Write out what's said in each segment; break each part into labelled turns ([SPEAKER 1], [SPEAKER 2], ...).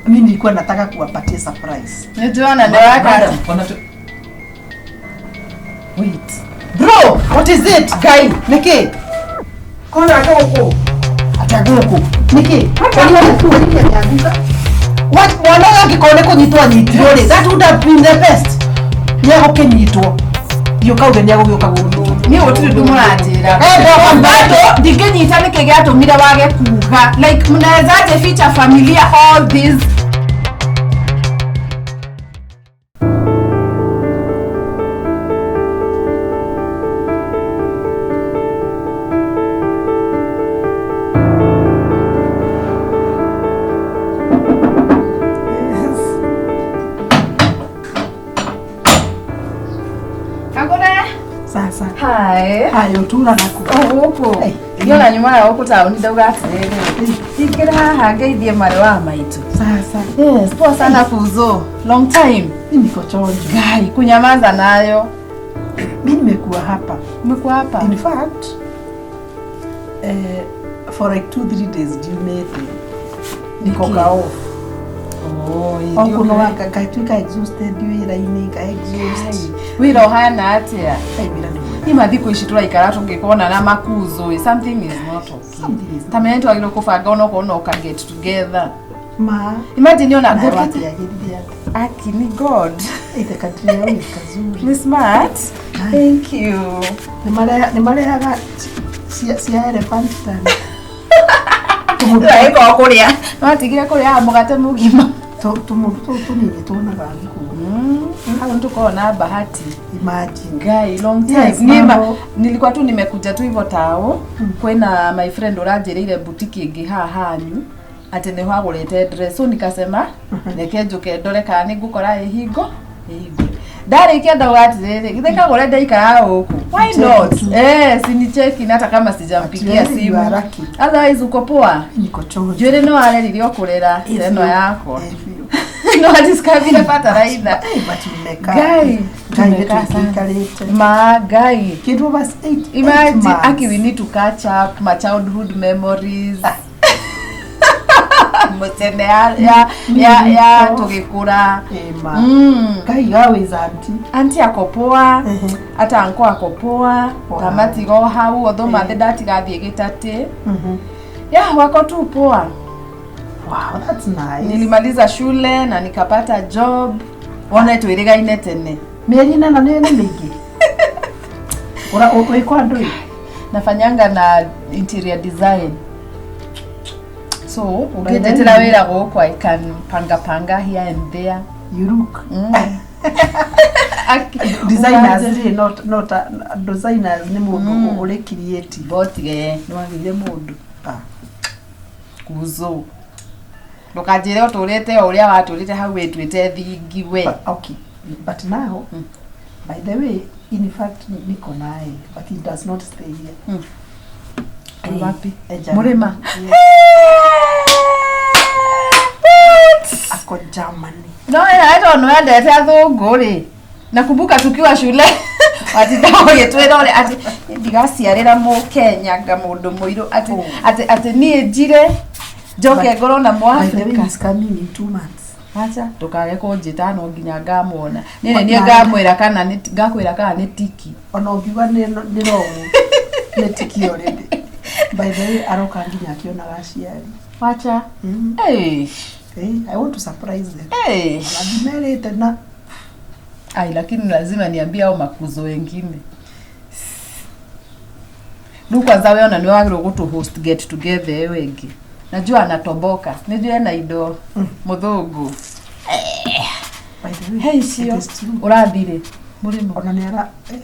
[SPEAKER 1] Mimi nilikuwa nataka kuwapatia surprise.
[SPEAKER 2] Nĩnjona nĩ waka.
[SPEAKER 3] Madam,
[SPEAKER 1] Wait. Bro, what is it? Guy, niki?
[SPEAKER 3] Kona gũkũ.
[SPEAKER 1] Atia gũkũ. Niki? Kwani wewe niki ameanguka? What mwana ũyũ angĩkorwo nĩ kũnyitwo anyitirwo rĩ, that would have been the best. Nĩ egũkĩnyitwo. Thiĩ ũkauge nĩ egũgĩũka gũkĩnyitwo.
[SPEAKER 2] Niĩ gũtirĩ ũndũ mũranjĩra.
[SPEAKER 1] Eh, bro,
[SPEAKER 2] Bado ndingĩnyita nĩkĩ gĩatũmire wage kuga. Like mnawezaje ficha familia all this. Kagũre.
[SPEAKER 1] Sasa.
[SPEAKER 2] Hi.
[SPEAKER 1] Hayo tura naku.
[SPEAKER 2] O gũkũ.
[SPEAKER 1] Hey.
[SPEAKER 2] Ngĩona nyuma ya gũkũ taũni ndauga atĩrĩrĩ. Ingĩra haha ngeithie mwarĩ wa maitũ.
[SPEAKER 1] Sasa.
[SPEAKER 2] Yes, poa sana kuzo. Long time.
[SPEAKER 1] Mimi niko chonjo.
[SPEAKER 2] Gai, kunyamaza nayo.
[SPEAKER 1] Mimi nimekuwa hapa.
[SPEAKER 2] Umekuwa hapa?
[SPEAKER 1] In fact, eh, for like 2-3 days ndiumĩte. Niko
[SPEAKER 2] Nĩkĩ?
[SPEAKER 1] ka off.
[SPEAKER 2] Oh,
[SPEAKER 1] Okuno ngatuĩka exhausted wĩra-inĩ, nga exhaust.
[SPEAKER 2] Wĩra ũhana atĩa?
[SPEAKER 1] Ai, wĩra nĩ mwega.
[SPEAKER 2] Ima thikũ ici tũraikara tũngĩkona na makuzo ĩ, something is not okay.
[SPEAKER 1] Something is
[SPEAKER 2] Ta menya nĩtwagĩrĩirwo kũbanga onokorwo no ka get together.
[SPEAKER 1] Ma.
[SPEAKER 2] Imagine ona
[SPEAKER 1] Nawe
[SPEAKER 2] ngũkĩte.
[SPEAKER 1] wakĩagĩrire atĩa?
[SPEAKER 2] Aki ni God.
[SPEAKER 1] Ithe katria ũyũ kazuri.
[SPEAKER 2] Ni smart. Thank you.
[SPEAKER 1] Nĩ marehaga cia elephant tani.
[SPEAKER 2] Tũragĩkorwo kũrĩa. No atigire kũrĩa mũgate mũgima.
[SPEAKER 1] Tũmũndũ tũu tũnini tuonaga thukuru.
[SPEAKER 2] Hau nĩtũkoragwo na bahati.
[SPEAKER 1] Imagine.
[SPEAKER 2] Guy, long time.
[SPEAKER 1] Yes,
[SPEAKER 2] Niĩ ma-
[SPEAKER 1] mambo.
[SPEAKER 2] nilikuwa tu nimekuja tu hivyo tao. Kwĩna my friend ũranjĩrĩire boutique ĩngĩ haha hanyu atĩ nĩho agũrĩte dress, so nikasema reke njũke ndore kana nĩ ngũkora ĩhingo ĩhingũre. Ndarĩkia ndauga atĩrĩrĩ, githĩ kagũre ndaikara gũkũ, why not? Eh, sinicheki hata kama sijampigia
[SPEAKER 1] But you are
[SPEAKER 2] simu.
[SPEAKER 1] lucky.
[SPEAKER 2] Otherwise uko poa.
[SPEAKER 1] Niko chonjo.
[SPEAKER 2] Njuĩrĩ nĩ wareririo kũrera
[SPEAKER 1] Eh,
[SPEAKER 2] ĩno
[SPEAKER 1] biũ.
[SPEAKER 2] yakwa.
[SPEAKER 1] Eh, biũ.
[SPEAKER 2] No adiscoverire bataraitha.
[SPEAKER 1] Eh, but mmekaa.
[SPEAKER 2] Guy,
[SPEAKER 1] Ngai
[SPEAKER 2] tumekaa sana.
[SPEAKER 1] nĩtũikĩikarĩte.
[SPEAKER 2] Ma Guy.
[SPEAKER 1] Kĩndũ over eight
[SPEAKER 2] Imagine,
[SPEAKER 1] months.
[SPEAKER 2] Aki, we need to catch up my childhood memories. Mũtene ya tũgĩkũra.
[SPEAKER 1] Eh, ma. Ngai how is auntie?
[SPEAKER 2] Auntie ako poa,
[SPEAKER 1] Ehe.
[SPEAKER 2] ata uncle ako poa,
[SPEAKER 1] Wow.
[SPEAKER 2] tamatiga o hau, although
[SPEAKER 1] Eh.
[SPEAKER 2] mathe ndatigathiĩ gĩtatĩ.
[SPEAKER 1] Mhm.
[SPEAKER 2] Yeah, wako tu poa.
[SPEAKER 1] Wow, that's nice.
[SPEAKER 2] Nilimaliza shule na nikapata job. Wone twĩrĩgaine tene.
[SPEAKER 1] Mĩeri ĩnana nĩ mĩingĩ. Ura wĩ kwa andũ ĩ?
[SPEAKER 2] Nafanyanga na interior design, so
[SPEAKER 1] By then
[SPEAKER 2] ũngĩnjetĩra wĩra gũkũ, I can panga panga here and there.
[SPEAKER 1] You look.
[SPEAKER 2] Designers
[SPEAKER 1] Designers rĩ, not designers nĩ mũndũ ũrĩ creative.
[SPEAKER 2] Botige nĩwagĩire mũndũ.
[SPEAKER 1] Ah.
[SPEAKER 2] Kuzo, ndũkanjĩre ũtũrĩte o ũrĩa watũrĩte hau wĩtuĩte thingi we.
[SPEAKER 1] But, okay. But now, by the way, in fact, niko naye, but he does not stay here.
[SPEAKER 2] Ari wapi?
[SPEAKER 1] Eh, Germany.
[SPEAKER 2] Mũrĩma.
[SPEAKER 1] Yeah. Ako Germany.
[SPEAKER 2] No ĩno nĩwendete athũngũ rĩ, nakumbuka tukiwa shule watinda ũgĩtwĩra ũrĩa atĩ ndigaciarĩra mũkenya nga mũndũ mũirũ atĩ
[SPEAKER 1] Oh.
[SPEAKER 2] atĩ niĩ njire njoke ngorwo na
[SPEAKER 1] By the way,
[SPEAKER 2] mũafrika.
[SPEAKER 1] he's coming in 2 months.
[SPEAKER 2] Acha ndũkage kũnjĩta, no nginya ngamwona niĩ nĩ niĩ
[SPEAKER 1] Na-
[SPEAKER 2] ngamwĩra kana ngakwĩra kana nĩ tiki.
[SPEAKER 1] Ona ũngiuga nĩ wrong, nĩ tiki already. By the way, aroka nginya akĩonaga aciari.
[SPEAKER 2] Wacha. Eish.
[SPEAKER 1] Eh, I want to surprise them.
[SPEAKER 2] Eish.
[SPEAKER 1] Ona ndimerĩte na
[SPEAKER 2] Ai, lakini lazima niambie au makuzo wengine. Rĩu kwanza we ona nĩ wagĩrĩirwo gũtũ host get together ĩyo ĩngĩ. Najua anatoboka. Nĩnjũĩ ena indo mũthũngũ.
[SPEAKER 1] By the way,
[SPEAKER 2] Hey, icio.
[SPEAKER 1] it is true.
[SPEAKER 2] Ũrathire. Mũrĩmo.
[SPEAKER 1] Ona nĩ ara eh,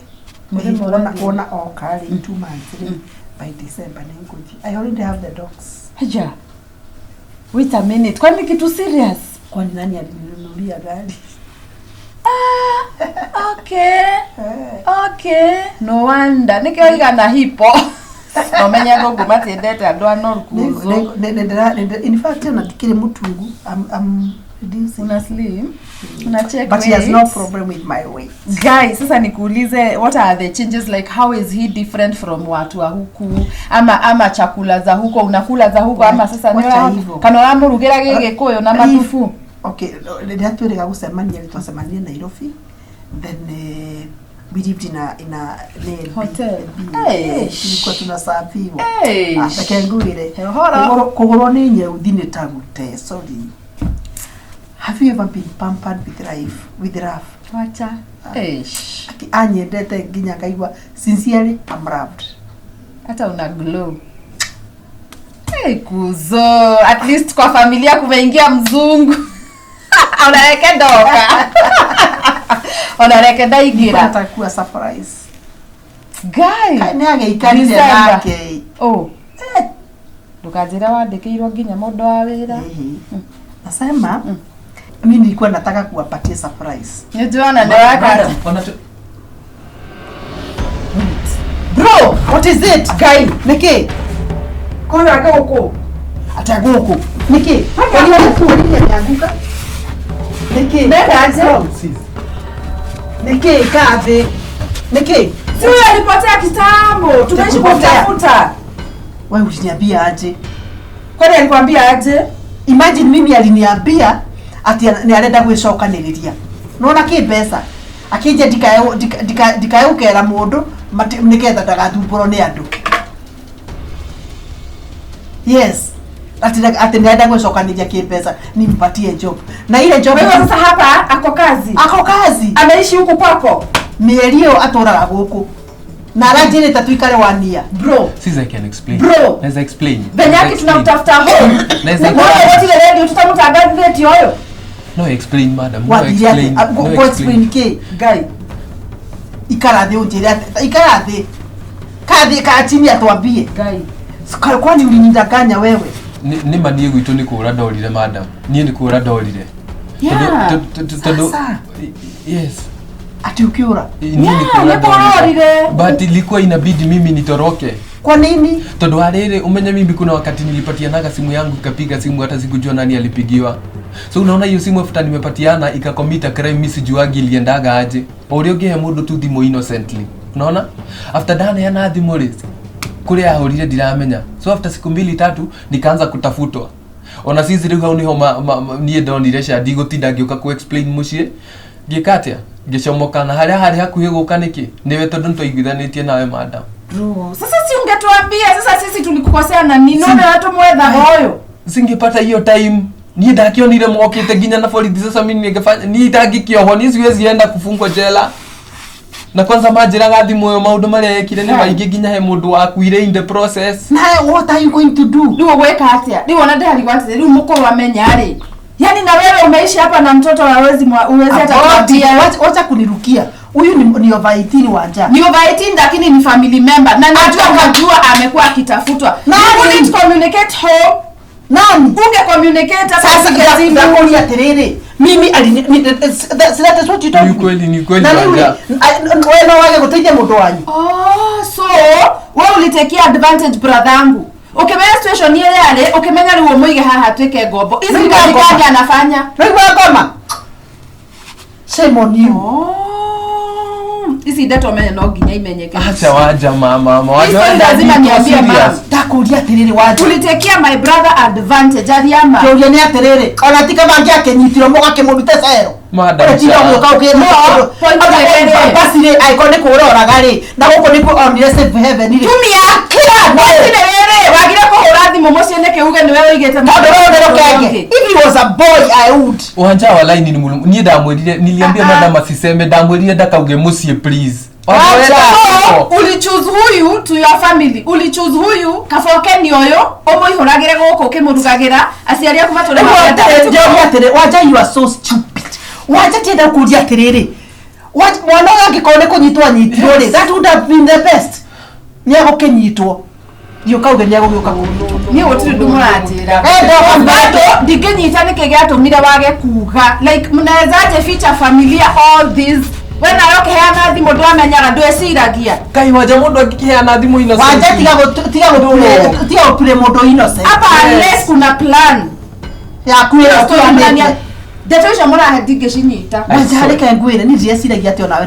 [SPEAKER 2] Mũrĩmo
[SPEAKER 1] eh, wona
[SPEAKER 2] ũrathire.
[SPEAKER 1] wona oka rĩ, in 2 months rĩ, by December nĩ ngũthiĩ. I already have the dogs.
[SPEAKER 2] Haja. Wait a minute. Kwani kitu serious?
[SPEAKER 1] Kwani nani alininunulia gari?
[SPEAKER 2] Ah, okay.
[SPEAKER 1] Eh.
[SPEAKER 2] Okay. No wonder. Nĩkĩo igana hipo. Ũmenye athũngũ matiendete andũ anoru kuzo.
[SPEAKER 1] In fact, ona ndikĩrĩ mũtungu. I'm, I'm, Reducing.
[SPEAKER 2] Una slim. Una check
[SPEAKER 1] But he has no
[SPEAKER 2] weight.
[SPEAKER 1] problem with my weight.
[SPEAKER 2] Guy, sasa nikuulize, what are the changes, like how is he different from watu wa huku, ama chakula za huko, unakula za huko ama sasa
[SPEAKER 1] Wacha hivyo.
[SPEAKER 2] kana ũramũrugĩra gĩgĩkũyũ na matubu?
[SPEAKER 1] Okay, rĩrĩa twĩrĩga gũcemania rĩ, twacemanirie Nairobi, then we lived in a
[SPEAKER 2] Hotel.
[SPEAKER 1] B.
[SPEAKER 2] Eish.
[SPEAKER 1] Tulikuwa tunasafiwa.
[SPEAKER 2] Eish.
[SPEAKER 1] Ah, reke ngwĩre.
[SPEAKER 2] He ũhoro.
[SPEAKER 1] Kũgũrwo nĩ nyeuthi nĩ ta gũte, sorry. Have you ever been pampered with life, with love?
[SPEAKER 2] Wacha. Eish.
[SPEAKER 1] Ati anyendete nginya ngaigua sincerely I'm loved.
[SPEAKER 2] Hata una glow. Hey, kuzo, at least kwa familia kumeingia mzungu. Onareke ndoka. Onareke ndaingĩra.
[SPEAKER 1] Nataka kuwa surprise.
[SPEAKER 2] Guy.
[SPEAKER 1] Nĩ agĩikarire
[SPEAKER 2] December.
[SPEAKER 1] nake.
[SPEAKER 2] Oh. Ndũkanjĩre wandĩkĩirwo nginya mũndũ wa wĩra.
[SPEAKER 1] Ehe. Nasema mi nilikuwa nataka kuwapatia surprise.
[SPEAKER 2] Nĩnjũana nĩ waka.
[SPEAKER 4] Madam, ona
[SPEAKER 1] Bro, what is it? Guy, niki?
[SPEAKER 3] Kona ake gũkũ.
[SPEAKER 1] Ata gũkũ. Niki? Kwani wewe ameanguka? Niki?
[SPEAKER 2] Nenda aje?
[SPEAKER 4] Sis.
[SPEAKER 1] Niki kaa thĩ. Niki?
[SPEAKER 2] Si huyo alipotea kitambo, tumeishi
[SPEAKER 1] Kupotea.
[SPEAKER 2] kumtafuta.
[SPEAKER 1] Wewe uliniambia aje?
[SPEAKER 2] Kwani alikwambia aje?
[SPEAKER 1] Imagine mimi aliniambia ati nĩ arenda gwĩcokanĩrĩria. Nona kĩ mbeca? Akĩnjia ndikae gũkera mũndũ nĩgetha ndagathumbũrwo nĩ andũ. Yes. Ati nĩ arenda gwĩcokanĩria kĩmbeca nimpatie job. Na ile job
[SPEAKER 2] Kwa hivyo sasa hapa ako kazi.
[SPEAKER 1] ako kazi.
[SPEAKER 2] Anaishi huku kwako.
[SPEAKER 1] Mĩeri ĩyo atũraga gũkũ. Na aranjĩrĩte tuikare wania.
[SPEAKER 2] Bro.
[SPEAKER 4] Sis, I can explain.
[SPEAKER 2] Bro.
[SPEAKER 4] Naweza explain.
[SPEAKER 2] Venye
[SPEAKER 4] Naweza
[SPEAKER 2] yake
[SPEAKER 4] explain.
[SPEAKER 2] tunamtafuta home.
[SPEAKER 4] Naweza
[SPEAKER 2] Wewe
[SPEAKER 4] explain.
[SPEAKER 2] wote ile radio tutamtangazie oyo.
[SPEAKER 4] No explain, madam. No
[SPEAKER 1] Wathire
[SPEAKER 4] explain.
[SPEAKER 1] atĩ
[SPEAKER 4] No
[SPEAKER 1] go explain kĩ?
[SPEAKER 2] Guy.
[SPEAKER 1] Ikara thĩ ũnjĩre atĩ ikara thĩ. Kaa thĩ kaa chini atwambie.
[SPEAKER 2] Guy.
[SPEAKER 1] Kwani ulinidanganya wewe?
[SPEAKER 4] Nĩ ma niĩ gwitũ nĩ kũra ndorire, madam. Niĩ nĩ kũra ndorire.
[SPEAKER 2] Yeah.
[SPEAKER 4] Tondũ
[SPEAKER 1] Sasa.
[SPEAKER 4] yes.
[SPEAKER 1] Ati ukiura.
[SPEAKER 4] Niĩ nĩ
[SPEAKER 2] Yeah,
[SPEAKER 4] kũra
[SPEAKER 2] nĩ kũra
[SPEAKER 4] ndorire.
[SPEAKER 2] orire.
[SPEAKER 4] But ilikuwa inabidi mimi nitoroke.
[SPEAKER 1] Kwa nini?
[SPEAKER 4] Tondũ warĩrĩ umenye mimi kuna wakati nilipatianaga simu yangu ikapiga simu hata sikujua nani alipigiwa. So unaona hiyo simu after nimepatiana ikacommit a crime, mimi sijuagi iliendaga aje. O ũrĩa ũngĩhe mũndũ tu thimũ innocently. Unaona? After ndaneana thimũ rĩ, kũrĩa ahũrire ndiramenya. So after siku mbili tatu nikaanza kutafutwa. Ona sisi rĩu hau nĩho niĩ ndonire ca ndigũtinda ngĩũka ku explain mũciĩ. Ngĩka atĩa? Ngĩcomoka na harĩa harĩ hakuhĩ gũka nĩkĩ? Nĩwe tondũ nĩtwaiguithanĩtie nawe madam.
[SPEAKER 2] Bro, sasa si ungetuambia sasa sisi tulikukosea na nini? None watu mwethaga ũyũ.
[SPEAKER 4] Singepata hiyo time, niĩ ndakĩonire mokĩte nginya na borithi. Sasa mimi ningefanya niĩ ndangĩkĩohwo, niĩ siwezi enda kufungwa jela. Na kwanza manjĩraga thimũ ĩyo maũndũ marĩa ekire nĩ maingĩ, nginya he mũndũ wakuire in the process.
[SPEAKER 1] Na what are you going to do?
[SPEAKER 2] Rĩu ũgwĩka atĩa? Rĩu ona ndĩrarigwo atĩrĩ, rĩu mũkũrũ amenya rĩ. Yaani na wewe umeishi hapa na mtoto hawezi huwezi hata kuambia.
[SPEAKER 1] Wacha kunirukia. Huyu ni over 18 Wanja.
[SPEAKER 2] Ni over 18 lakini ni family member na najua unajua amekuwa akitafutwa.
[SPEAKER 1] Nani?
[SPEAKER 2] You wouldn't communicate home.
[SPEAKER 1] Nani?
[SPEAKER 2] Unge communicate hata
[SPEAKER 1] Sasa
[SPEAKER 2] upige simu.
[SPEAKER 1] ndakuria atiriri. Mimi alini that is what you told
[SPEAKER 4] Ni
[SPEAKER 1] me.
[SPEAKER 4] kweli, ni kweli,
[SPEAKER 1] Na rĩu
[SPEAKER 4] Wanja.
[SPEAKER 1] wewe no wage gũteithia mũndũ wanyu.
[SPEAKER 2] Oh, so wewe ulitekia advantage brother yangu. Ukimenya situation ile yale, ukimenya rĩu ũmũige haha tuĩke ngombo. Hizi
[SPEAKER 1] Rĩu
[SPEAKER 2] kazi
[SPEAKER 1] ngoma.
[SPEAKER 2] gani anafanya?
[SPEAKER 1] Rĩu ngoma. Shame on you.
[SPEAKER 2] Oh. Hizi ndeto menye no nginya imenyeke.
[SPEAKER 4] Acha Wanja, mama, mama. Wanja,
[SPEAKER 2] Hizo lazima
[SPEAKER 4] niko
[SPEAKER 2] niambie
[SPEAKER 4] serious.
[SPEAKER 2] mama.
[SPEAKER 1] Ndakuria atiriri Wanja.
[SPEAKER 2] Ulitekia my brother advantage Ariama.
[SPEAKER 1] Kĩũria nĩ atĩrĩrĩ, ona ti kaba angĩakĩnyitirwo mũgakĩmũrute cero.
[SPEAKER 4] Madam,
[SPEAKER 1] Ũretinda
[SPEAKER 4] cha.
[SPEAKER 1] ũgĩũka ũkĩra
[SPEAKER 2] No, point nĩ
[SPEAKER 1] basi rĩ, angĩkorwo nĩ kũũra oraga rĩ, na gũkũ nĩkuo onire safe haven rĩ.
[SPEAKER 2] Tumia
[SPEAKER 1] Kira
[SPEAKER 2] Gũtirĩ rĩrĩ wagire kũhũra thimũ mũciĩ nĩkĩ uge nĩwe ũigĩte
[SPEAKER 1] Tondũ wewe nĩ rũkenge. If he was a boy, I would.
[SPEAKER 4] Wanja wa line ni mulu niĩ ndamwĩrire, niliambia
[SPEAKER 2] Ah, ah.
[SPEAKER 4] madam asiseme, ndamwĩrire ndakauge mũciĩ please.
[SPEAKER 1] Wanja.
[SPEAKER 4] Wanja,
[SPEAKER 2] So, ulichoose huyu to your family, ulichoose huyu kabokeni ũyũ ũmũihũragĩre gũkũ ũkĩmũrugagĩra aciari aku matũre
[SPEAKER 1] Njohi atĩrĩ, Wanja, you are so stupid. Wanja, tienda kũria atĩrĩrĩ, mwana ũyũ angĩkorwo nĩ kũnyitwo anyitirwo rĩ, that would have been the best. Nĩ egũkĩnyitwo. Thiĩ ũkauge nĩ egũgĩũka kũnyitwo.
[SPEAKER 2] Niĩ gũtirĩ ũndũ mũranjĩra.
[SPEAKER 1] Eh, ndoka
[SPEAKER 2] Bado ndingĩnyita nĩkĩ gĩatũmire wage kuga, like mnawezaje ficha familia all this, we nawe ũkĩheana thimũ ndwamenyaga, ndweciragia?
[SPEAKER 4] Kai Wanja, mũndũ angĩkĩheana thimũ innocently.
[SPEAKER 1] Wanja, tiga gũture mũndũ innocent.
[SPEAKER 2] Hapa unless kuna plan
[SPEAKER 1] Yaku ĩyo
[SPEAKER 2] Story
[SPEAKER 1] ũtuanĩte.
[SPEAKER 2] mnania- Ndeto icio mũrahe ndingĩcinyita.
[SPEAKER 1] Wanja reke ngwire ni ndĩreciragia atĩ onawe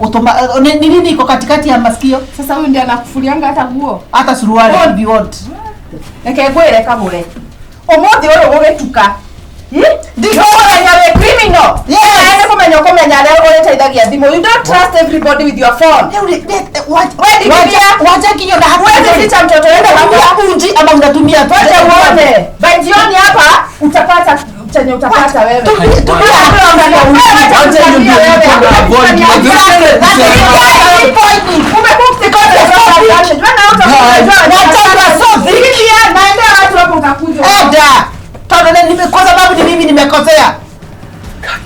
[SPEAKER 1] ũtũma ni nini iko katikati ya masikio.
[SPEAKER 2] Sasa huyu ndiye anakufulianga hata nguo.
[SPEAKER 1] Hata suruali if you want.
[SPEAKER 2] Reke ngwĩre kagũre. Ũmũthĩ ũyũ gũgĩtuka. Ndikũmenya wĩ criminal.
[SPEAKER 1] Yes.
[SPEAKER 2] Nĩ kũmenya ũkũmenya arĩa ũrĩteithagia thimũ. You don't trust everybody with your phone.
[SPEAKER 1] Rĩu rĩ,
[SPEAKER 2] Wewe
[SPEAKER 1] wacha nginya na
[SPEAKER 2] Huwezi ficha mtoto wenu
[SPEAKER 1] unatumia unji ama unatumia
[SPEAKER 2] Wacha uone. By jioni hapa utapata chenye utapata wewe.
[SPEAKER 4] Wacha hiyo ndio ilikuwa na avoid.
[SPEAKER 1] Enda tondũ kwa sababu ni mimi nimekosea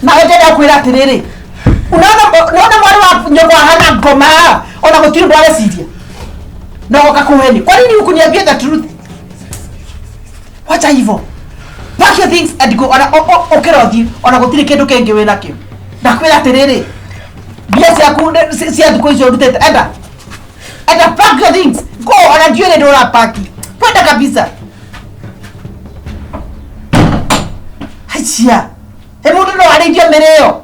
[SPEAKER 1] na ndĩrenda kwĩra atĩrĩrĩ unaona mwana wa nyũkwa hana ngoma ona gũtirĩ ũndũ areciria na goka kũheni. Kwa nini hukuniambia the truth? Wacha hivyo, pack your things and go. Ona ũkĩra ũthiĩ ona gũtirĩ kĩndũ kĩngĩ wĩ nakĩo. Ndakwĩra atĩrĩrĩ, mbia ciaku cia thikũ icio ũrutĩte, enda enda, pack your things, go. Ona ndiũĩ nĩ ũrapaki, kwenda kabisa. Haicia ĩ mũndũ no arĩithio mĩrĩo.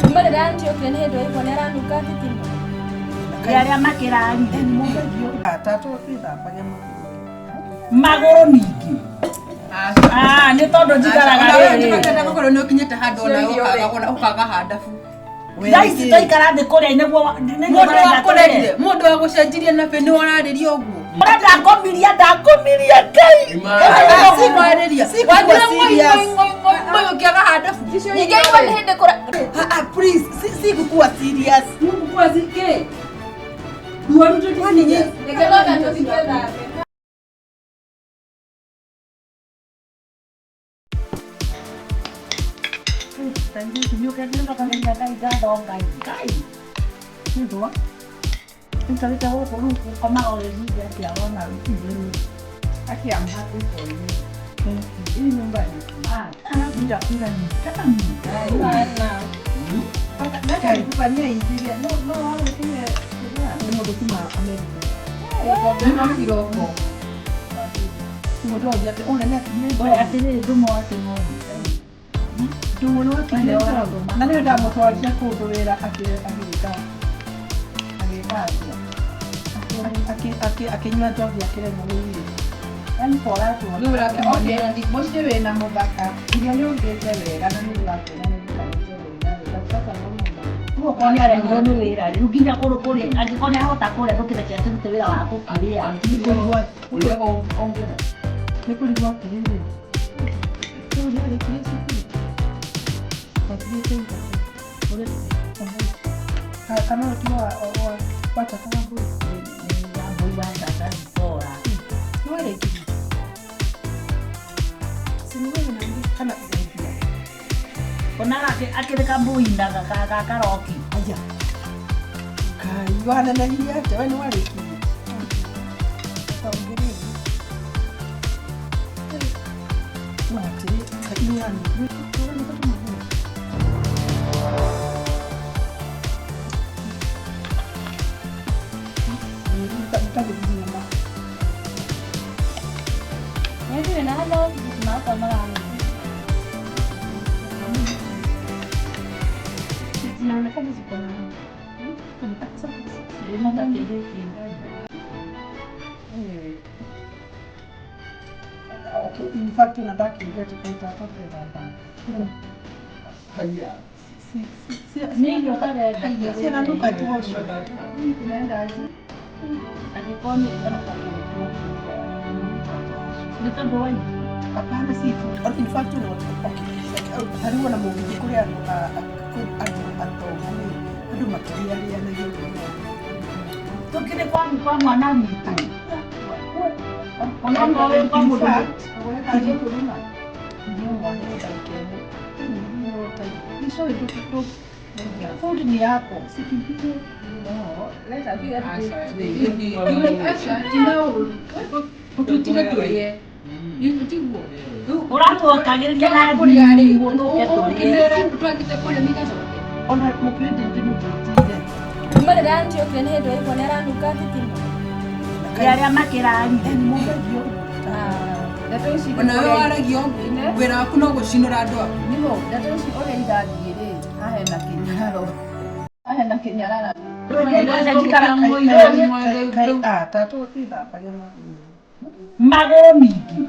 [SPEAKER 5] Kuma rĩrĩa auntie okire nĩ hĩndĩ waigua nĩ aranuka thitima.
[SPEAKER 6] Arĩa makĩrarire magũrũ ningĩ. Ah, nĩ tondũ njikaraga rĩrĩ.
[SPEAKER 3] Gũkorwo nĩ ũkinyĩte handũ ona ũkaga handabu.
[SPEAKER 6] Thaa ici twaikara thĩ kũrĩa nĩguo nĩguo
[SPEAKER 3] Mũndũ
[SPEAKER 6] marenda
[SPEAKER 3] wakũrerire,
[SPEAKER 6] tũrĩe.
[SPEAKER 3] mũndũ wagũcenjirie na bĩ nĩ ũrarĩria ũguo.
[SPEAKER 6] Ũrĩa ndakomiria ndakomiria Ngai.
[SPEAKER 3] Sikwarĩria. Wathira ng'oi ng'oi ng'oi ng'oi ng'oi ũkĩaga handabu.
[SPEAKER 5] Ningĩ aigua nĩ hĩndĩ kũra
[SPEAKER 1] Ah, ah, please, si kukuwa serious.
[SPEAKER 3] Kukua zike. Ruo
[SPEAKER 1] Kwani nyinyi
[SPEAKER 5] Reke no tũthiĩ twĩthambe.
[SPEAKER 1] Na nĩ ndamũtwarire kũndũ wĩra agĩka agĩka atĩa akĩnyua njohi akĩremwo nĩ irio.
[SPEAKER 2] Mũciĩ wĩna mũthaka irio nĩũrugĩte wega na nĩũrakwĩra nĩũruganĩte wega wega sasa no mũthaka.
[SPEAKER 6] Rĩu okorwo nĩ aremirwo nĩ wĩra rĩu nginya kũrũ kũrĩa angĩkorwo nĩ ahota kũrĩa tũkĩreke tũrute wĩra wa gũkĩrĩa.
[SPEAKER 1] Nĩ kũrigwo atĩrĩrĩ, rĩu nĩ arĩkirie cukuru Watigĩte ithatũ. Kana ũyũ ti wa tata wa mbũri?
[SPEAKER 6] Mbũri wa tata Zipora.
[SPEAKER 1] Nĩ warĩkirie? Kana
[SPEAKER 6] Ona akĩrĩ kambui na karoki.
[SPEAKER 1] Aya. Ngai wanenehirie atĩa? We nĩ warĩkirie? Kaongereire. No atĩrĩ, kaiyani.
[SPEAKER 5] Nĩ na handũ thitima ũkomaga
[SPEAKER 1] Zinaonekana ziko na Okay, in fact unataka kuingia tukaita hapa Si ananuka tu osho. Hapana, si food. In fact, okay. Tarĩu ona mũgĩthiĩ kũrĩ andũ andũ atongu rĩ, andũ makĩrĩarĩanagia ũguo.
[SPEAKER 6] Tũkĩrĩ kwa mwana witũ. Ona ngorwo kwa
[SPEAKER 1] In
[SPEAKER 6] mũndũ.
[SPEAKER 1] fact, food ni yako.
[SPEAKER 3] Ũtutire tũrĩe. Tiguo.
[SPEAKER 6] Ũratwokagĩrĩria na
[SPEAKER 3] Kũrĩa rĩ,
[SPEAKER 6] thimũ tũke tũrĩe.
[SPEAKER 3] twagĩte kũrĩa nĩgacoke.
[SPEAKER 1] Ona mũkĩrĩ ndĩmũtwĩtire.
[SPEAKER 5] Kuma rĩrĩa auntie okire nĩ hĩndĩ waigua nĩ aranuka thitima.
[SPEAKER 6] Arĩa makĩrarire.
[SPEAKER 2] Ndeto ici
[SPEAKER 3] Ona wewe waragia ũguo wĩra waku no gũcinũra andũ aku.
[SPEAKER 2] Nĩho ndeto ici ũrĩa irathiĩ rĩ, haha hena kĩnyararo. Haha hena kĩnyarara.
[SPEAKER 6] Magũrũ mingĩ.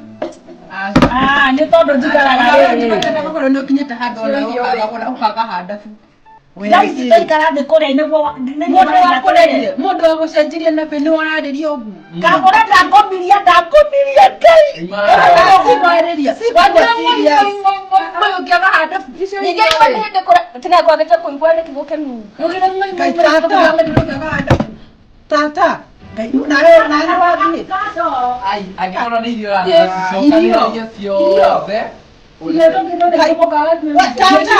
[SPEAKER 6] Ah, nĩ tondũ njikaraga rĩrĩ.
[SPEAKER 3] Gũkorwo nĩ ũkinyĩte handũ ona ũkagũra ũkagahanda
[SPEAKER 6] Thaa ici twaikara thĩ kũrĩa nĩguo
[SPEAKER 3] Mũndũ wa kũrĩria, mũndũ wa gũcenjeria nabe nĩ wararĩria ũguo.
[SPEAKER 6] Kagũra ndakomiria ndakomiria Ngai.
[SPEAKER 3] Ũkũmarĩria. Ũkĩagahanda
[SPEAKER 5] Ningĩ igua nĩ hĩndĩ kũra tiga kwagĩte kũigua nĩkĩ gũkĩnunga.
[SPEAKER 1] Tata, Ngai nawe nawe wathiĩ.
[SPEAKER 4] Ai, angĩkorwo nĩ irio ũracokanĩrĩria ciothe.
[SPEAKER 1] Wa- Tata.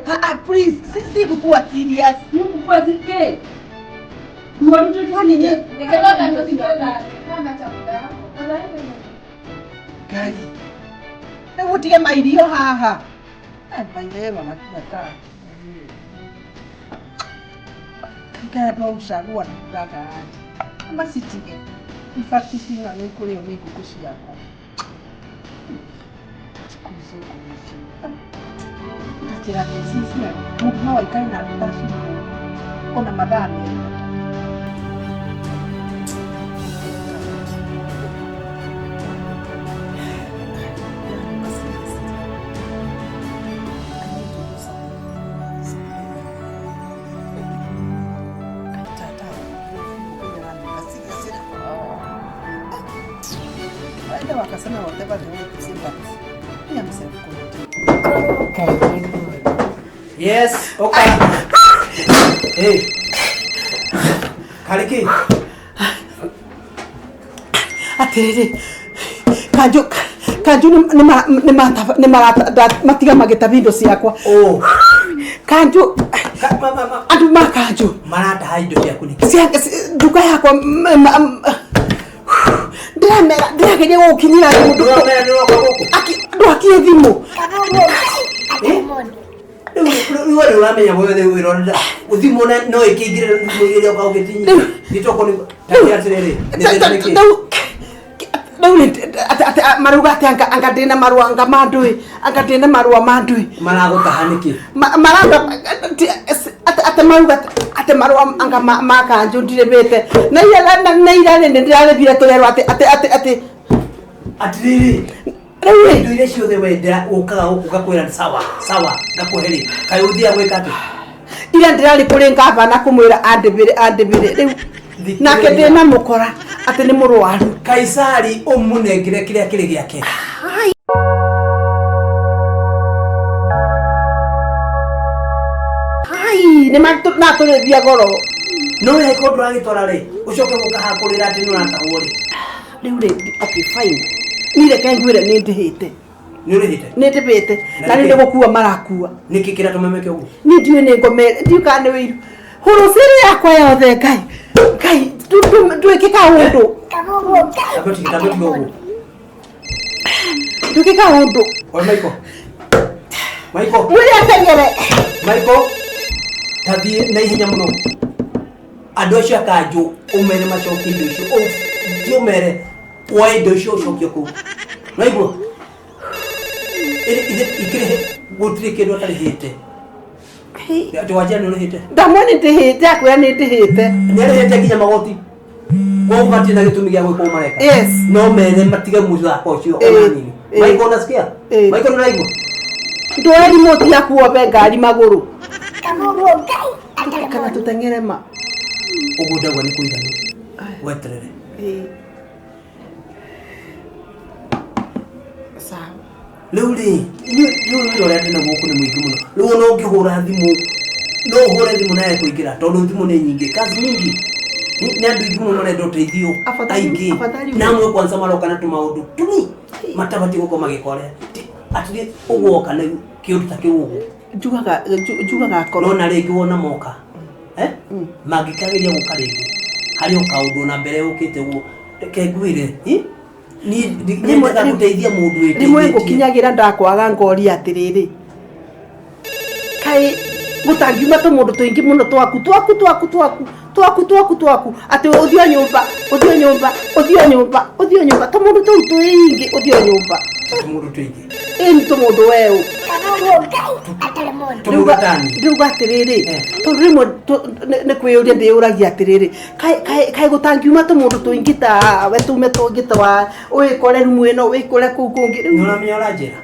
[SPEAKER 1] Ah, ah, please, si kukuwa serious. Kwani nye Ngai. Rĩu ũtige mairio haha. Mairero makinya ta. Kaikara twaucagua tugaga aje. Macitige. Ibati cina nĩ kũrĩo nĩ ngũkũ ciakwa. Njĩra cia mũndũ no aikare na ndaci ona mathaa merĩ. Waenda wakasema whatever they want to say, but me, I'm self-contained.
[SPEAKER 7] Yes, okay. Hey. Kariki.
[SPEAKER 1] Atiriri, kanjũ kanjũ nĩ matiga magĩta indo ciakwa.
[SPEAKER 7] Oh.
[SPEAKER 1] Kanjũ
[SPEAKER 7] Ka, ma, ma, ma.
[SPEAKER 1] andũ ma kanjũ
[SPEAKER 7] Marataha indo ciaku nĩkĩ?
[SPEAKER 1] Nduka yakwa ndĩramera ndĩrageria gũgũkinyĩra thimũ
[SPEAKER 7] Ndũramera nĩ ũroka gũkũ?
[SPEAKER 1] Ndwakie thimũ.
[SPEAKER 7] Rĩu rĩu we nĩ ũramenya wewe rĩu wĩra ũrĩa thimũ no ĩkĩingĩre thimũ ĩrĩa ũka ũgĩtinyia. Gĩtoko nĩ ta atĩrĩrĩ. Nĩ thĩna nĩkĩ?
[SPEAKER 1] Rĩu marauga atĩ anga ndĩna marũa anga ma ndũĩ anga ndĩna marũa ma ndũĩ.
[SPEAKER 7] Maragũtaha nĩkĩ?
[SPEAKER 1] Marauga atĩ marauga atĩ marũa anga ma kanjũ ndirĩbĩte na ira rĩ nĩndĩrarĩbire tũrerwo atĩ atĩ atĩ atĩ
[SPEAKER 7] Atĩrĩrĩ.
[SPEAKER 1] Rĩu rĩ
[SPEAKER 7] Indo iria ciothe wendera ũkaga gũkũ ngakwĩra sawa sawa ngakũhe rĩ. Kaĩ ũthiaga gwĩka atĩa?
[SPEAKER 1] Ira ndĩrarĩ kũrĩ ngavana kũmwĩra andĩbĩre andĩbĩre rĩu nake ndĩna mũkora atĩ nĩ mũrwaru.
[SPEAKER 7] Kaisari ũmũnengere kĩrĩa kĩrĩ gĩake.
[SPEAKER 1] Ai, nĩ matũrĩthia goro.
[SPEAKER 7] No we angĩkorwo ndũragĩtwara rĩ, ũcoke gũka haha kũrĩra atĩ nĩ ũratahwo rĩ.
[SPEAKER 1] Rĩu rĩ, okay fine. Niĩ reke ngwĩre nĩ ndĩhĩte.
[SPEAKER 7] Nĩ ũrĩhĩte?
[SPEAKER 1] Nĩ ndĩhĩte. Na rĩu nĩ gũkua marakua.
[SPEAKER 7] Nĩkĩ kĩratũma meke ũguo?
[SPEAKER 1] Niĩ ndiũĩ nĩ ngomere, ndiũĩ kana nĩ wĩiru. Hũrũcĩrĩ yakwa yothe Ngai. Ngai, ndwĩkĩka ũndũ.
[SPEAKER 7] Tambe tiga ũguo.
[SPEAKER 1] Ndwĩkĩka ũndũ.
[SPEAKER 7] Oi Michael. Michael.
[SPEAKER 1] Mwĩre ateng'ere.
[SPEAKER 7] Michael. Ta thiĩ na ihenya mũno. Andũ acio a kanjũ ũmere macokie indo icio. Thiĩ ũmere woe indo icio ũcokie kũu. Waigua? Ikĩrĩhe gũtirĩ kĩndũ atarĩhĩte. Atĩ wanjĩra nĩ ũrĩhĩte?
[SPEAKER 1] Ndamwe nĩ ndĩhĩte, akwĩra nĩ ndĩhĩte.
[SPEAKER 7] Nĩ arĩhĩte nginya magoti. Koguo matirĩ na gĩtũmi gĩa gwĩka ũguo mareka.
[SPEAKER 1] Yes.
[SPEAKER 7] No mere matige mũthako ũcio ona nini. Michael unasikia? Michael ũraigua?
[SPEAKER 1] Ndoe remote yaku wombe ngari magũrũ. Kana tũteng'ere ma.
[SPEAKER 7] Ũguo ndauga nĩ kũiganu. Weterere.
[SPEAKER 1] Sawa.
[SPEAKER 7] Rĩu rĩ, rĩu wĩra ũrĩa ndĩna gũkũ nĩ mũingĩ mũno. Rĩu ona ũngĩhũra thimũ, no ũhũre thimũ nawe kũingĩra tondũ thimũ nĩ nyingĩ. Kazi nyingi. Nĩ andũ aingĩ mũno marenda ũteithio. Aingĩ. Na amwe kwanza maroka na tũmaũndũ tuni matabatiĩ gũkorwo magĩka ũrĩa. Atĩ ũguo woka nĩ kĩũndũ ta kĩu ũguo.
[SPEAKER 1] Njugaga njugaga akorwo.
[SPEAKER 7] No na rĩngĩ wona moka. Mangĩkageria gũka rĩngĩ. Harĩ o kaũndũ na mbere ũkĩte ũguo. Reke ngwĩre. Niĩ nyendaga gũteithia mũndũ wĩteithĩtie.
[SPEAKER 1] Rĩmwe ngũkinyagĩra ndakwaga ngoria atĩrĩrĩ. Kaĩ gũtangiuma tũmũndũ tũingĩ mũno twaku twaku twaku twaku Twaku twaku twaku atĩ ũthiĩ o nyũmba, ũthiĩ o nyũmba, ũthiĩ o nyũmba, ũthiĩ o nyũmba, tũmũndũ tũu twĩingĩ ũthiĩ o nyũmba.
[SPEAKER 7] Tũmũndũ tũingĩ.
[SPEAKER 1] Ĩni tũmũndũ weũ.
[SPEAKER 7] Tũmũndũ tani.
[SPEAKER 1] Ndĩruga atĩrĩrĩ, tondũ rĩmwe nĩ kwĩyũria ndĩyũragia atĩrĩrĩ, kaĩ gũtangiuma tũmũndũ tũingĩ tawe, tume tũngĩ twa wĩkore rumu ĩno, wĩkore kũu kũngĩ. Rĩu
[SPEAKER 7] Nĩ ũramenya ũranjĩra?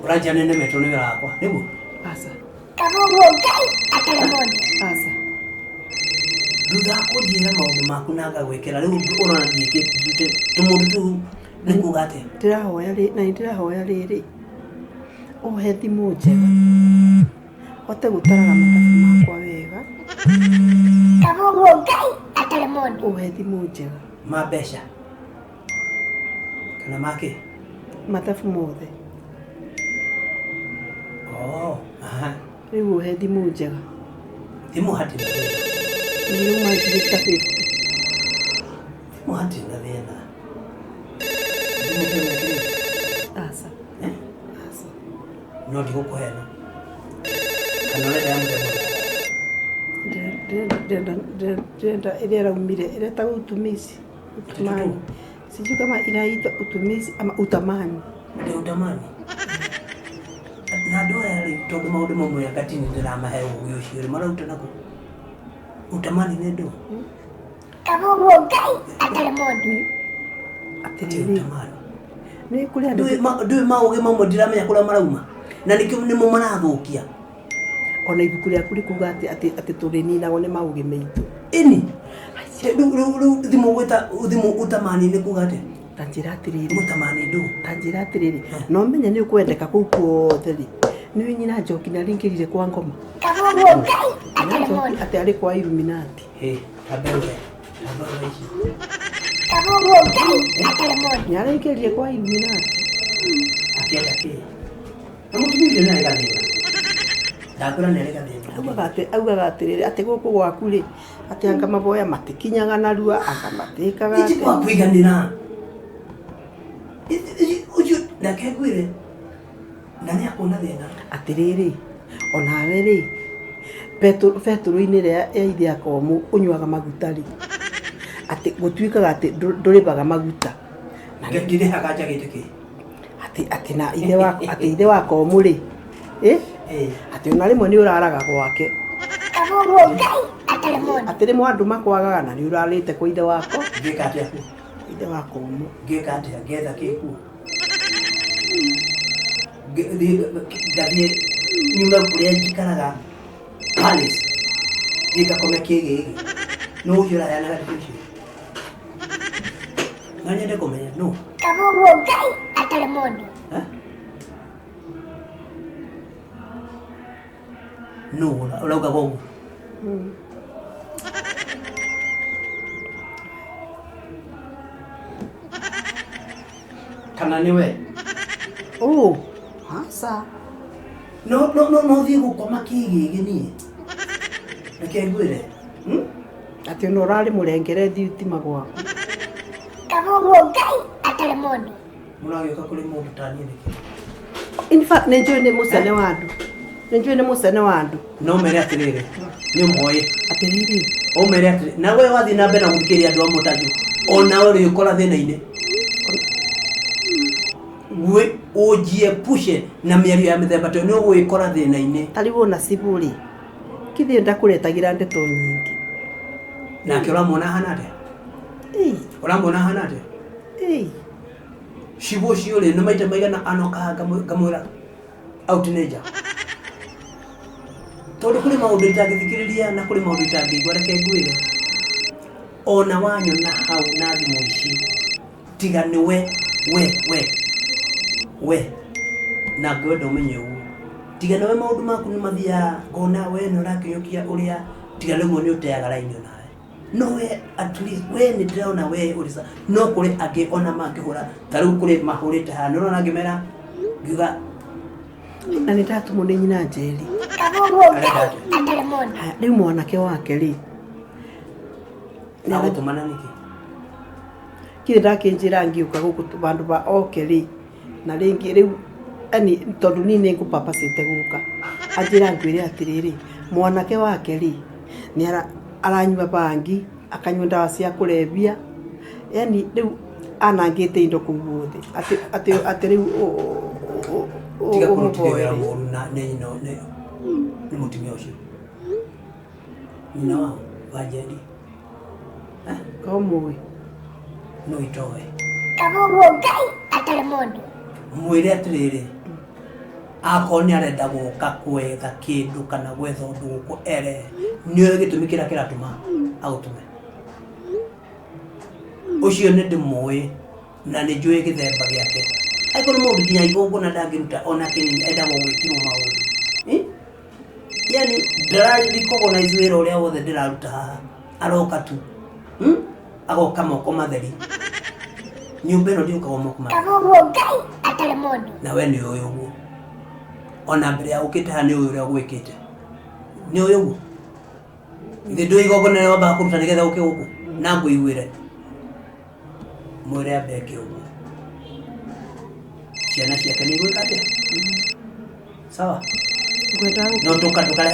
[SPEAKER 7] Ũranjĩra nĩ nemetwo nĩ wĩra wakwa, nĩguo?
[SPEAKER 1] Aca. Aca.
[SPEAKER 7] Thutha wa kũnjĩra maũndũ maku na ngagwĩkĩra, rĩu ũrona ndiĩkĩte tũmũndũ tũu nĩ kuga atĩa?
[SPEAKER 1] Ndĩrahoya rĩ, na nĩ ndĩrahoya rĩrĩ, ũhe thimũ njega, hote gũtaraga mathabu makwa wega. Ũhe thimũ njega.
[SPEAKER 7] Ma mbeca? Kana ma kĩ?
[SPEAKER 1] Mathabu mothe.
[SPEAKER 7] Oh, aha.
[SPEAKER 1] Rĩu ũhe thimũ njega.
[SPEAKER 7] Thimũ hatirĩ na thĩna.
[SPEAKER 1] Nĩ yuma ngiri ta 50.
[SPEAKER 7] Thimũ hatirĩ na thĩna. Thimũ kĩo wĩkĩrĩte?
[SPEAKER 1] Aca.
[SPEAKER 7] Eh?
[SPEAKER 1] Aca.
[SPEAKER 7] No ndigũkũhena. Kana ũrenda ya mũthemba ũrĩkũ?
[SPEAKER 1] Ndĩrenda ĩrĩa ĩraumire ĩretagwo utumishi. Utumani. Sijui kama inaitwa utumishi ama utamani.
[SPEAKER 7] Nĩ utamani. Na andũ aya rĩ, tondũ maũndũ mamwe anga ti niĩ ndĩramahe ũgĩ ũcio rĩ, marauta nakũ? Utamani nĩ ndũ?
[SPEAKER 1] Atĩrĩrĩ.
[SPEAKER 7] Utamani.
[SPEAKER 1] Nĩ kũrĩ andũ.
[SPEAKER 7] Ndũĩ maũgĩ mamwe ndiramenya kũrĩa marauma. Na nĩkĩo nĩmo marathũkia.
[SPEAKER 1] Ona ibuku rĩaku rĩkuga atĩ atĩ atĩ tũrĩninagwo nĩ maũgĩ maitũ.
[SPEAKER 7] Ĩni. Rĩu rĩu rĩu thimũ gwĩta thimũ utamani nĩ kuga atĩa?
[SPEAKER 1] Ta njĩra atĩrĩrĩ.
[SPEAKER 7] Utamani ndũ?
[SPEAKER 1] Ta njĩra atĩrĩrĩ, no menye nĩ ũkwendeka kũu kuothe rĩ. Nĩ nyina Njoki nĩ aringĩrire kwa ngoma. Nyina Njoki atĩ arĩ kwa Illuminati.
[SPEAKER 7] Hĩ, ta mbeũ we. Ta mbeũ we ici.
[SPEAKER 1] Nĩ araingĩrire kwa Illuminati.
[SPEAKER 7] Akĩenda kĩ? Na mũtumia ũcio nĩ arĩ gathĩna. Ndakwĩra nĩ arĩ gathĩna.
[SPEAKER 1] Augaga atĩ augaga atĩrĩrĩ atĩ gũkũ gwaku rĩ atĩ anga maboya matikinyaga narua anga matĩkaga
[SPEAKER 7] Ti kwa kũiganĩra. Ũcio reke ngwĩre na nĩ akuona thĩna.
[SPEAKER 1] Atĩrĩrĩ onawe rĩ betũrũ-inĩ ĩrĩa ya ithe akomũ ũnyuaga maguta rĩ atĩ gũtuĩkaga atĩ ndũrĩbaga maguta.
[SPEAKER 7] Ndirĩhaga njagĩte kĩ?
[SPEAKER 1] Atĩ atĩ na ithe wa atĩ ithe wa komũ rĩ atĩ ona rĩmwe nĩ ũraraga gwake. Atĩ rĩmwe andũ makwagaga na nĩ ũrarĩte kwa ithe wako.
[SPEAKER 7] Ngĩka atĩa kuo?
[SPEAKER 1] Ithe wa komũ.
[SPEAKER 7] Ngĩka atĩa? Ngetha kĩ kuo? Ngathiĩ nyume kũrĩa njikaraga Palace. Thiĩ ngakome kĩgĩgĩ. Nũ ũcio ũraheanaga ndeto icio? No nyende kũmenya nũ? Eh? Nũ ũrauga ũguo? Kana nĩ we?
[SPEAKER 1] Oh, aca.
[SPEAKER 7] No no no no thiĩ gũkoma kĩgĩgĩ niĩ. Reke ngwĩre.
[SPEAKER 1] Atĩ ona ũrarĩ mũrengere thitima gwaku.
[SPEAKER 7] Mũragĩũka kũrĩ mũndũ ta niĩ nĩkĩ?
[SPEAKER 1] In fact, nĩ njũĩ nĩ mũcene wa andũ. Nĩ njũĩ nĩ mũcene wa andũ.
[SPEAKER 7] No mere atĩrĩrĩ, nĩ ũmoĩ.
[SPEAKER 1] Atĩrĩrĩ.
[SPEAKER 7] Ũmere atĩrĩ, na we wathiĩ na mbere na gũthikĩrĩria andũ amwe ta acio, onawe ũrĩũkora thĩna-inĩ. Wĩ ũnjiepushe na mĩario ya mĩthemba ta ĩyo, nĩ ũgwĩkora thĩna-inĩ.
[SPEAKER 1] Ta rĩu ona cibũ rĩ, kithĩ ndakũretagĩra ndeto nyingĩ.
[SPEAKER 7] Nake ũramuona ahana atĩa? Ũramuona ahana atĩa? Cibũ ũcio rĩ, nĩ maita maigana anokaga ngamwĩra out nĩ nja. Tondũ kũrĩ maũndũ itangĩthikĩrĩria na kũrĩ maũndũ itangĩigua, reke ngwĩre. Ona wanyona hau na thimũ ici, tiga nĩ we, we, we, we, na ngwenda ũmenye ũguo. Tiga nĩ we maũndũ maku nĩ mathiaga, ngona we nĩ ũrakinyũkia ũrĩa, tiga rĩmwe nĩ ũteaga raini onawe. No we at least, we nĩ ndĩrona we ũrĩ sawa. No kũrĩ angĩ ona mangĩhũra, ta rĩu kũrĩ mahũrĩte haha, nĩ ũrona ngĩmera, ngiuga.
[SPEAKER 1] Na nĩ ndatũmwo nĩ nyina Njeri. Haya, rĩu mwanake wake rĩ.
[SPEAKER 7] Agũtũmana nĩkĩ?
[SPEAKER 1] Kirĩ ndakĩnjĩra ngĩũka gũkũ vandũ va oke rĩ, na rĩngĩ rĩu, yani tondũ niĩ nĩ ngũpapacĩte gũka. Anjĩra ngwĩre atĩrĩrĩ, mwanake wake rĩ, nĩ ara Aranyua bangi, akanyua ndawa cia kũrebia, yani rĩu anangĩte indo kũu guothe atĩ rĩu
[SPEAKER 7] Tiga kũrutithia wĩra
[SPEAKER 1] ũmũhoere.
[SPEAKER 7] Mũru na nĩ nyina nĩ mũtumia ũcio nyina wao wa Njendi.
[SPEAKER 1] Komũĩ.
[SPEAKER 7] No itoe.
[SPEAKER 6] Kaba ũguo Ngai atarĩ mũndũ.
[SPEAKER 7] Mwĩre atĩrĩrĩ, akorwo nĩ arenda gũka gwetha kĩndũ kana gwetha ũndũ gũkũ, ere nĩoĩ gĩtũmi kĩrĩa kĩratũma agũtũme. Ũcio nĩ ndĩmũĩ na nĩ njũĩ gĩthemba gĩake. Angĩkorwo nĩ mũndũ nginya igongona ndangĩruta ona kĩnini, endagwo gwĩkĩrwo maũndũ. Eh? Yani ndara recognize wĩra ũrĩa wothe ndĩraruta haha, aroka tu. Agoka moko matheri. Nyũmba ĩno ndiũkaga moko matheri.
[SPEAKER 6] Kaba ũguo Ngai atarĩ mũndũ.
[SPEAKER 7] Na we nĩ ũĩ ũguo, ona mbere ya ũkĩte haha nĩ ũĩ ũrĩa gwĩkĩte, nĩ ũĩ ũguo. Ithe ndũĩ igongona rĩrĩa wambaga kũruta nĩgetha ũke gũkũ na ngũiguĩre. Mwĩre ambe eke ũguo, ciana ciake nĩ igwĩka atĩa? Sawa.
[SPEAKER 1] Ngwendaga.
[SPEAKER 7] No ndũkarehe.